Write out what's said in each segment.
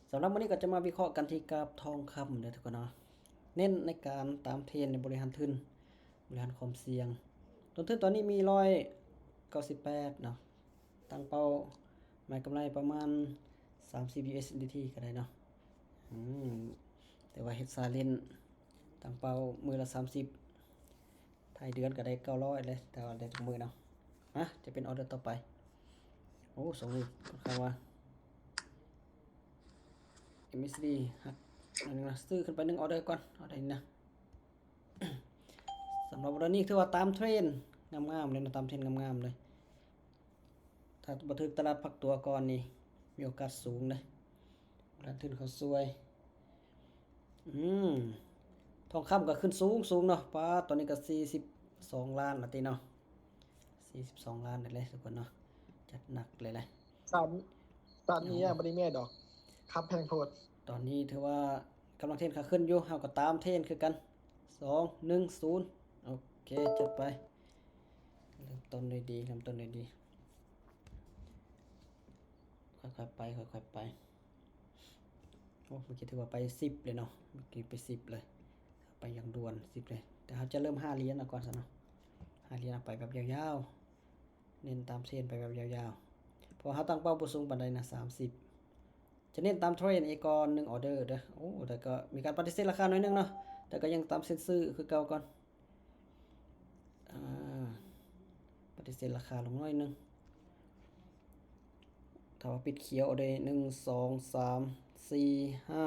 ສຳລັບມື້ນີ້ກໍຈະມາວິເຄາະກັນທີ່ກາບທອງຄຳເດີທຸກຄົນເນາະ, ເນັ້ນໃນການຕາມເທຣນ ແລະ ບໍລິຫານທຶນ, ບໍລິຫານຄວາມສ່ຽງ. ຕົ້ນທຶນຕອນນີ້ມີຮ້ອຍເກົ້າສິບແປດເນາະ, ຕັ້ງເປົ້າໝາຍກຳໄລປະມານສາມສິບ USDT ກໍໄດ້ເນາະ. ອືມ ແຕ່ວ່າເຮັດຊາເລນ ຕັ້ງເປົ້າມື້ລະສາມສິບ ທ້າຍເດືອນກໍໄດ້ເກົ້າຮ້ອຍເລີຍ, ແຕ່ວ່າໄດ້ທຸກມື້ເນາະ. ມາ ຈະເປັນອໍເດີຕໍ່ໄປ. ໂອ້ ຊ່ວງນີ້ຂ້ອນຂ້າງວ່າ MACD ຮັກອັນໜຶ່ງນະ, ຊື້ຂຶ້ນໄປໜຶ່ງອໍເດີກ່ອນ, ອໍເດີນີ້ນະ. ສຳລັບອໍເດີນີ້ຖືວ່າຕາມເທຣນງາມໆເລີຍນະ, ຕາມເທຣນງາມໆເລີຍ. ຖ້າບໍ່ຖືກຕະຫຼາດພັກຕົວກ່ອນນີ້ ມີໂອກາດສູງເດ້, ຕະຫຼາດທຶນເຂົາຊ່ວຍ. ອືມ ທອງຄຳກໍຂຶ້ນສູງໆເນາະ. ປາດ ຕອນນີ້ກໍສີ່ສິບສອງລ້ານລະຕິເນາະ, ສີ່ສິບສອງລ້ານໄດ້ເລີຍທຸກຄົນເນາະ, ຈັດໜັກເລີຍແຫຼະ. ສາມ ສາມນີ້ຍັງບໍ່ໄດ້ແມ່ນດອກ, ຂັບແພງໂພດ. ຕອນນີ້ຖືວ່າກຳລັງເທຣນຂາຂຶ້ນຢູ່, ເຮົາກໍຕາມເທຣນຄືກັນ. ສອງ ໜຶ່ງ ສູນ ໂອເຄ ຈັດໄປ. ເລີ່ມຕົ້ນດ້ວຍດີ ເລີ່ມຕົ້ນດ້ວຍດີ, ຄ່ອຍໆໄປ ຄ່ອຍໆໄປ. ໂອ້ ເມື່ອກີ້ຖືວ່າໄປສິບເລີຍເນາະ, ເມື່ອກີ້ໄປສິບເລີຍ, ໄປຢ່າງດ່ວນ ສິບເລີຍ. ແຕ່ເຮົາຈະເລີ່ມຫ້າຫຼຽນເອົາກ່ອນຊະເນາະ, ຫ້າຫຼຽນເອົາໄປແບບຍາວໆ, ເນັ້ນຕາມເທຣນໄປແບບຍາວໆ, ເພາະວ່າເຮົາຕັ້ງເປົ້າບໍ່ສູງປານໃດນະ ສາມສິບ. ຈະເນັ້ນຕາມເທຣນອີກກ່ອນ ໜຶ່ງອໍເດີເດີ. ໂອ້ ແຕ່ກໍມີການປະຕິເສດລາຄາໜ້ອຍໜຶ່ງເນາະ, ແຕ່ກໍຍັງຕາມເຊັນຊື້ຄືເກົ່າກ່ອນ. ອາ ປະຕິເສດລາຄາລົງໜ້ອຍໜຶ່ງ. ຖ້າວ່າປິດຂຽວເອົາໄດ້ ໜຶ່ງ ສອງ ສາມ ສີ່ ຫ້າ.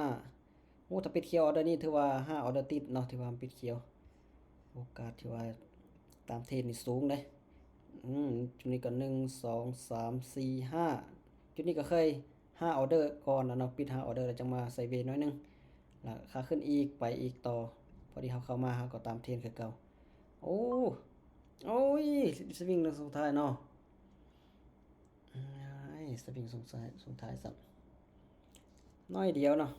ໂອ້ ຖ້າປິດຂຽວອໍເດີນີ້ຖືວ່າຫ້າອໍເດີຕິດເນາະ, ຖືວ່າມັນປິດຂຽວ. ໂອກາດທີ່ວ່າຕາມເທຣນນີ້ສູງເດ້. ອືມ ຈຸດນີ້ກໍ ໜຶ່ງ ສອງ ສາມ ສີ່ ຫ້າ. ຈຸດນີ້ກໍເຄີຍ ຫ້າອໍເດີກ່ອນນະເນາະ, ປິດຫ້າອໍເດີແລ້ວຈັ່ງມາໄຊເວໜ້ອຍໜຶ່ງ, ແລ້ວຂາຂຶ້ນອີກ ໄປອີກຕໍ່. ພໍດີເຮົາເຂົ້າມາ ເຮົາກໍຕາມເທຣນຄືເກົ່າ. ໂອ້ ໂອ້ຍ ສະວິງເລື່ອງສຸດທ້າຍເນາະ. ອ້າຍ ສະວິງສົງໄສສົງທ້າຍຊ້ຳ ໜ້ອຍດຽວເນາະ.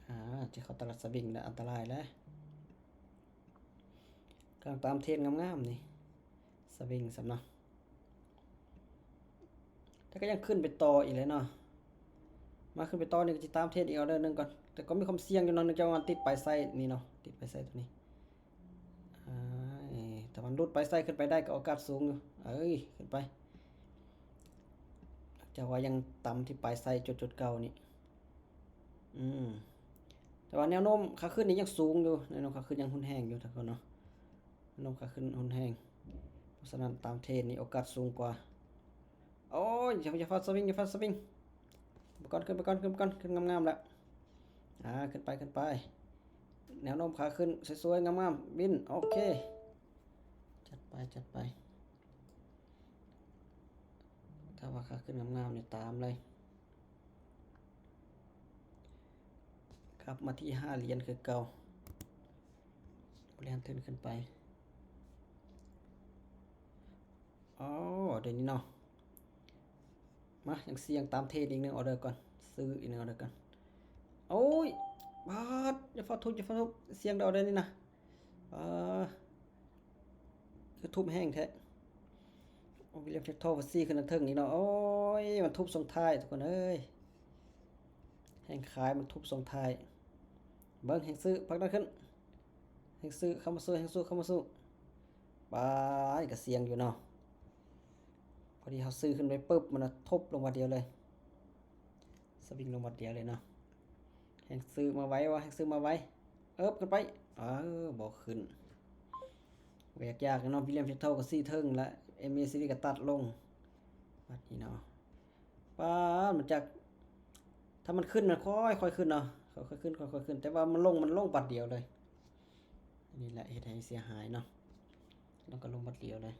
ອາ ຈະເຂົ້າຕະຫຼາດສະວິງແລ້ວ ອັນຕະລາຍແລ້ວ. ກຳລັງຕາມເທຣນງາມໆນີ້ ສະວິງຊ້ຳເນາະ. ແຕ່ກໍຍັງຂຶ້ນໄປຕໍ່ອີກແຫຼະເນາະ, ມາຂຶ້ນໄປຕໍ່ນີ້ກໍຊິຕາມເທຣນອີກອໍເດີໜຶ່ງກ່ອນ. ແຕ່ກໍມີຄວາມສ່ຽງຢູ່ເນາະ, ເນື່ອງຈາກວ່າມັນຕິດປາຍໄຊນີ້ເນາະ, ຕິດປາຍໄຊຕົວນີ້. ອາ ຖ້າມັນຫຼຸດປາຍໄຊຂຶ້ນໄປໄດ້ກໍໂອກາດສູງຢູ່. ເອີຍ ຂຶ້ນໄປ, ຈະວ່າຍັງຕຳທີ່ປາຍໄຊຈຸດໆເກົ່ານີ້. ອືມ ແຕ່ວ່າແນວໂນ້ມຂາຂຶ້ນນີ້ຍັງສູງຢູ່, ແນວໂນ້ມຂາຂຶ້ນຍັງຮຸນແຮງຢູ່ທຸກຄົນເນາະ, ແນວໂນ້ມຂາຂຶ້ນຮຸນແຮງ. ເພາະສະນັ້ນຕາມເທຣນນີ້ໂອກາດສູງກວ່າ. ໂອ້ຍ ຢ່າ ຢ່າຟ້າວສະວິງ ຢ່າຟ້າວສະວິງ. ໄປກ່ອນ ຂຶ້ນໄປກ່ອນ ຂຶ້ນໄປກ່ອນ, ຂຶ້ນງາມໆແລ້ວ. ອາ ຂຶ້ນໄປ ຂຶ້ນໄປ. ແນວໂນ້ມຂາຂຶ້ນສວຍໆ ງາມໆ ວິນ. ໂອເຄ ຈັດໄປ ຈັດໄປ. ຖ້າວ່າຂາຂຶ້ນງາມໆນີ້ຕາມເລີຍ. ກັບມາທີ່ຫ້າຫຼຽນຄືເກົ່າ, ບໍລິຫານທຶນຂຶ້ນໄປ. ອໍ ດຽວນີ້ເນາະ, ມາ ຍັງສ່ຽງຕາມເທຣນອີກໜຶ່ງອໍເດີກ່ອນ, ຊື້ອີກໜຶ່ງອໍເດີກ່ອນ. ໂອ້ຍ ບາດ ຢ່າຟ້າວທຸບ ຢ່າຟ້າວທຸບ, ສ່ຽງເດີອໍເດີນີ້ນະ. ເອີ ຄືທຸບແຮງແທ້. ໂອ້ ວິລຽມ ແຟກໂທ ວ່າຊີ້ຂຶ້ນທາງເທິງນີ້ເນາະ. ໂອ້ຍ ມັນທຸບສົ່ງທ້າຍທຸກຄົນເອີຍ, ແຮງຂາຍມັນທຸບສົ່ງທ້າຍ. ເບິ່ງ ແຮງຊື້ ພັກດັນຂຶ້ນ, ແຮງຊື້ເຂົ້າມາສູ້ ແຮງສູ້ເຂົ້າມາສູ້. ປາຍ ກະສ່ຽງຢູ່ເນາະ, ພໍດີເຮົາຊື້ຂຶ້ນໄປປຶບ ມັນນະທົບລົງບາດດຽວເລີຍ. ສະວິງລົງບາດດຽວເລີຍເນາະ. ແຮງຊື້ມາໄວວະ ແຮງຊື້ມາໄວ. ເອີບ ຂຶ້ນໄປ. ເອີ ບໍ່ຂຶ້ນ. ແຫວກຍາກເນາະ, ວິລຽມ ແຟກໂທ ກໍຊີ້ເທິງລະ, ເອັມເອຊີດີ ກໍຕັດລົງ. ບາດນີ້ເນາະ, ປາດ ມັນຈະ ຖ້າມັນຂຶ້ນນະ ຄ່ອຍໆຂຶ້ນເນາະ, ຄ່ອຍໆຂຶ້ນ ຄ່ອຍໆຂຶ້ນ, ແຕ່ວ່າມັນລົງ ມັນລົງບາດດຽວເລີຍ. ອັນນີ້ແຫຼະເຮັດໃຫ້ເສຍຫາຍເນາະ, ແລ້ວກໍລົງບາດດຽວເລີຍ.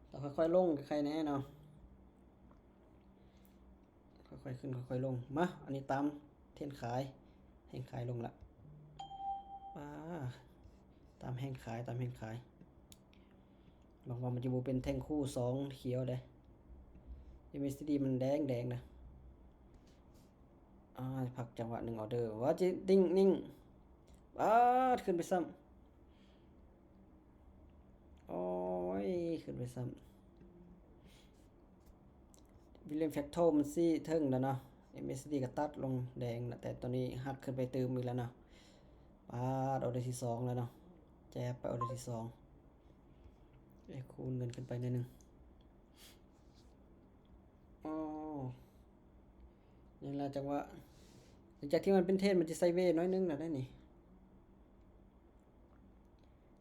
ແລ້ວຄ່ອຍໆລົງ ຄ່ອຍໆແດ່ເນາະ. ຄ່ອຍໆຂຶ້ນ ຄ່ອຍໆລົງ. ມາ ອັນນີ້ຕາມເທຣນຂາຍ, ແຮງຂາຍລົງລະ. ປາ ຕາມແຮງຂາຍ ຕາມແຮງຂາຍ. ຫວັງວ່າມັນຈະບໍ່ເປັນແທ່ງຄູ່ສອງຂຽວເດ້. ເອັມເອຊີດີ ມັນແດງໆນະ. ອາ ພັກຈັງຫວະໜຶ່ງອໍເດີ. ວ່າຈິ ດິ້ງ ນິ່ງ. ປາດ ຂຶ້ນໄປຊ້ຳ. ໂອ້ຍ ຂຶ້ນໄປຊ້ຳ. ວິລຽມ ແຟກໂທ ມັນຊີ້ເທິງແລ້ວເນາະ, ເອັມເອສດີກໍຕັດລົງແດງນະ ແຕ່ຕອນນີ້ຫັກຂຶ້ນໄປຕື່ມອີກແລ້ວເນາະ. ປາດ ອອເດີທີສອງແລ້ວເນາະ. ແຈບໄປ ອອເດີທີສອງ. ເອີ ຄູນເງິນຂຶ້ນໄປໜ້ອຍໜຶ່ງ. ອໍ ນີ້ລະ ຈັງຫວະ ຫຼັງຈາກທີ່ມັນເປັນເທຣນ ມັນຈະໄຊເວໜ້ອຍໜຶ່ງລະໄດ໋ນີ້.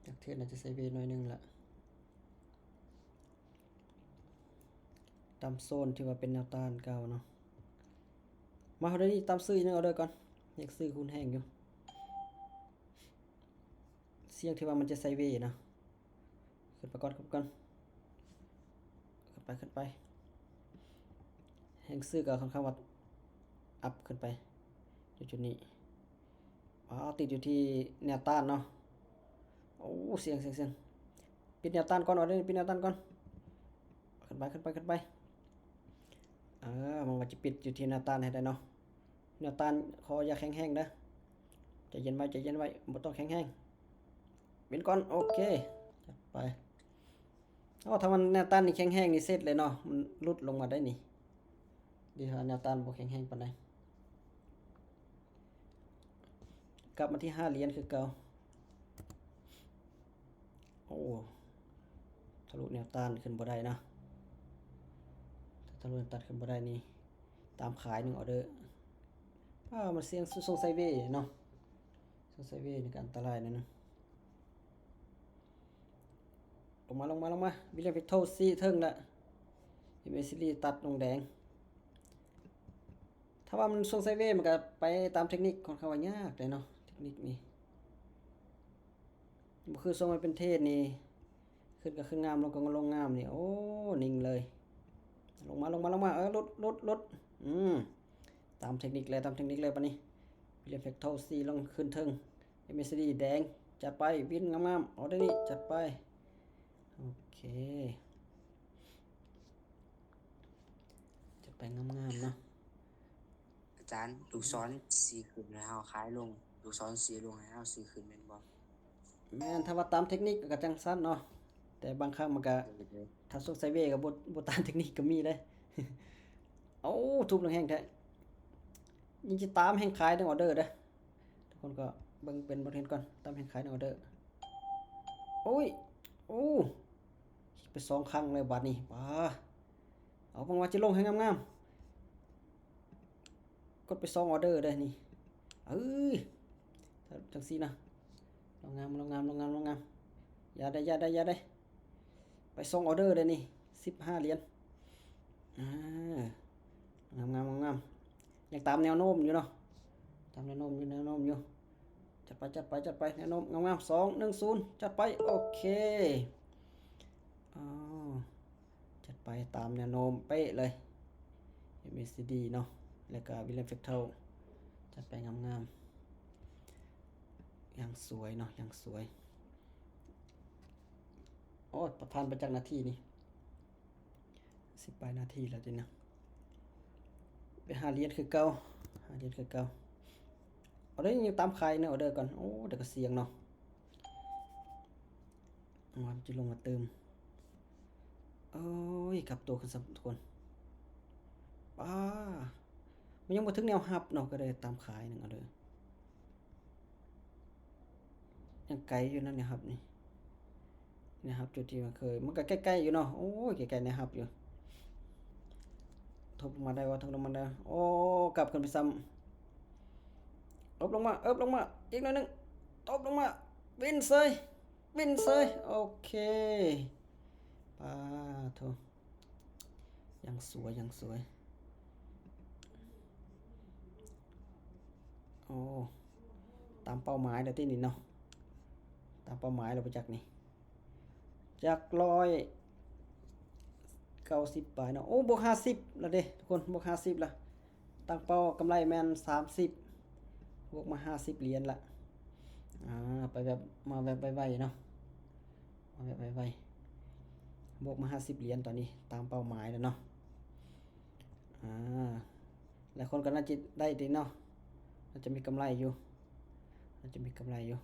ຈາກເທຣນອາດຈະໄຊເວໜ້ອຍໜຶ່ງລະ. ຕາມໂຊນທີ່ວ່າເປັນແນວຕ້ານເກົ່າເນາະ. ມາເຮົາໄດ້ນີ້ ຕາມຊື້ອີກໜຶ່ງອອເດີກ່ອນ. ຍັງຊື້ຄູນແຮງຢູ່. ສ່ຽງທີ່ວ່າມັນຈະໄຊເວເນາະ. ຂຶ້ນໄປກ່ອນ ຂຶ້ນໄປກ່ອນ. ຂຶ້ນໄປ ຂຶ້ນໄປ. ແຮງຊື້ກໍຄ່ອນຂ້າງວ່າອັບຂຶ້ນໄປຢູ່ຈຸດນີ້. ອໍ ຕິດຢູ່ທີ່ແນວຕ້ານເນາະ. ໂອ້ ສ່ຽງ ສ່ຽງ ສ່ຽງ. ປິດແນວຕ້ານກ່ອນ ອອເດີ ປິດແນວຕ້ານກ່ອນ. ຂຶ້ນໄປ ຂຶ້ນໄປ ຂຶ້ນໄປ. ເອີ ມັນວ່າຈະປິດຢູ່ທີ່ແນວຕ້ານໃຫ້ໄດ້ເນາະ. ແນວຕ້ານຂໍຢ່າແຂງແຮງເດີ. ໃຈເຢັນໄວ້ ໃຈເຢັນໄວ້ ບໍ່ຕ້ອງແຂງແຮງ. ເວັນກ່ອນ. ໂອເຄ ຈັດໄປ. ອໍ ຖ້າມັນແນວຕ້ານນີ້ແຂງແຮງນີ້ເສັດເລີຍເນາະ. ມັນຫຼຸດລົງມາໄດ້ນີ້. ດີ ຖ້າແນວຕ້ານບໍ່ແຂງແຮງປານໃດ. ກັບມາທີ່ຫ້າຫຼຽນຄືເກົ່າ. ໂອ້ ທະລຸແນວຕ້ານຂຶ້ນບໍ່ໄດ້ນະ. ຖ້າທະລຸແນວຕ້ານຂຶ້ນບໍ່ໄດ້ນີ້ ຕາມຂາຍໜຶ່ງອອເດີ. ອ້າວ ມັນສ່ຽງ ສົງໄຊເວເນາະ. ສົງໄຊເວນີ້ກໍອັນຕະລາຍໜ້ອຍໜຶ່ງ. ລົງມາ ລົງມາ ລົງມາ. ວິລຽມເຟກໂທຊີ້ເທິງລະ ເອັມເອສດີຕັດລົງແດງ. ຖ້າວ່າມັນສົ່ງໄຊເວ ມັນກໍໄປຕາມເທັກນິກ ຂ້ອນຂ້າງວ່າຍາກເດ້ເນາະ ເທັກນິກນີ້. ບໍ່ຄືຊ່ວງມັນເປັນເທຣນນີ້ ຂຶ້ນກໍຂຶ້ນງາມ ລົງກໍລົງງາມນີ້. ໂອ້ ນິ່ງເລີຍ. ລົງມາ ລົງມາ ລົງມາ. ເອີ ຫຼຸດ ຫຼຸດ ຫຼຸດ. ອືມ ຕາມເທັກນິກເລີຍ ຕາມເທັກນິກເລີຍບາດນີ້. ວິລຽມເຟກໂທຊີ້ລົງຂຶ້ນເທິງ ເອັມເອສດີແດງ ຈັດໄປ. ວິນງາມໆ ອອເດີນີ້ ຈັດໄປ. ໂອເຄ ຈັດໄປງາມໆເນາະ. ອາຈານ ລູກສອນຊີ້ຂຶ້ນໃຫ້ເຮົາຂາຍລົງ ລູກສອນຊີ້ລົງໃຫ້ເຮົາຊື້ຂຶ້ນແມ່ນບໍ່? ແມ່ນ ຖ້າວ່າຕາມເທັກນິກກໍຈັ່ງຊັ້ນເນາະ ແຕ່ບາງຄັ້ງມັນກໍ ໂດຍ ໂດຍ ຖ້າສົງໄຊເວກໍບໍ່ ບໍ່ຕາມເທັກນິກກໍມີເດ້. ໂອ້ ທຸບແຮງແທ້. ຍັງຊິຕາມແຮງຂາຍໜຶ່ງອອເດີເດີ້. ທຸກຄົນກໍເບິ່ງເປັນບົດຮຽນກ່ອນ. ຕາມແຮງຂາຍໜຶ່ງອອເດີ. ໂອ້ຍ ໂອ້ ໄປສອງຄັ້ງແລ້ວບາດນີ້. ປາ ເອົາ ຫວັງວ່າຈະລົງໃຫ້ງາມໆ. ກົດໄປສອງອອເດີເດີ້ນີ້. ເອີຍ ຈັ່ງຊີ້ນະ. ລົງງາມ ລົງງາມ ລົງງາມ ລົງງາມ. ຢ່າໄດ໋ ຢ່າໄດ໋ ຢ່າໄດ໋. ໄປສອງອອເດີເດີ້ນີ້ ສິບຫ້າຫຼຽນ. ອ່າ ງາມໆ ງາມໆ. ຍັງຕາມແນວໂນ້ມຢູ່ເນາະ ຕາມແນວໂນ້ມຢູ່ ແນວໂນ້ມຢູ່. ຈັດໄປ ຈັດໄປ ຈັດໄປ ແນວໂນ້ມງາມໆ. ສອງ ໜຶ່ງ ສູນ ຈັດໄປ. ໂອເຄ ອ້າວ ຈັດໄປຕາມແນວໂນ້ມເປະເລີຍ. ເອັມເອສດີເນາະ ແລ້ວກໍວິລຽມເຟກໂທ ຈັດໄປງາມໆ. ຍັງສວຍເນາະ ຍັງສວຍ. ໂອ້ ປະທານໄປຈັກນາທີນີ້? ສິບປາຍນາທີແລ້ວຕິນະ. ໄປຫາຫຼຽນຄືເກົ່າ ຫາຫຼຽນຄືເກົ່າ. ອອເດີຍັງຕາມຂາຍໃນອອເດີກ່ອນ. ໂອ້ ດຽວກໍສ່ຽງເນາະ ມັນຈະລົງມາຕື່ມ. ໂອ້ຍ ກັບຕົວຂຶ້ນຊ້ຳທຸກຄົນ. ປ້າ ມັນຍັງບໍ່ເຖິງແນວຮັບເນາະ ກໍໄດ້ຕາມຂາຍໜຶ່ງອອເດີ. ຍັງໄກຢູ່ນະແນວຮັບນີ້ ແນວຮັບຈຸດທີ່ມັນເຄີຍ ມັນກໍໃກ້ໆຢູ່ເນາະ. ໂອ້ຍ ໃກ້ໆແນວຮັບຢູ່. ທົບລົງມາໄດ້ບໍ່? ທົບລົງມາໄດ້. ໂອ້ ກັບຂຶ້ນໄປຊ້ຳ. ເອິບລົງມາ ເອິບລົງມາອີກໜ້ອຍໜຶ່ງ. ຕົບລົງມາ ວິນເຊີຍ ວິນເຊີຍ. ໂອເຄ ປາໂທ ຍັງສວຍ ຍັງສວຍ. ໂອ້ ຕາມເປົ້າໝາຍແລ້ວຕິນີ້ເນາະ ຕາມເປົ້າໝາຍແລ້ວບໍ່ຈັກນີ້. ຈາກຮ້ອຍເກົ້າສິບປາຍເນາະ. ໂອ້ ບວກຫ້າສິບແລ້ວເດ້ທຸກຄົນ ບວກຫ້າສິບແລ້ວ. ຕັ້ງເປົ້າກຳໄລແມ່ນສາມສິບ ບວກມາຫ້າສິບຫຼຽນລະ. ອ່າ ໄປແບບ ມາແບບໄວໆເນາະ ມາແບບໄວໆ. ບວກມາຫ້າສິບຫຼຽນຕອນນີ້ ຕາມເປົ້າໝາຍແລ້ວເນາະ. ອ່າ ຫຼາຍຄົນກໍໜ້າຈະໄດ້ຕິເນາະ ໜ້າຈະມີກຳໄລຢູ່ ໜ້າຈະມີກຳໄລຢູ່.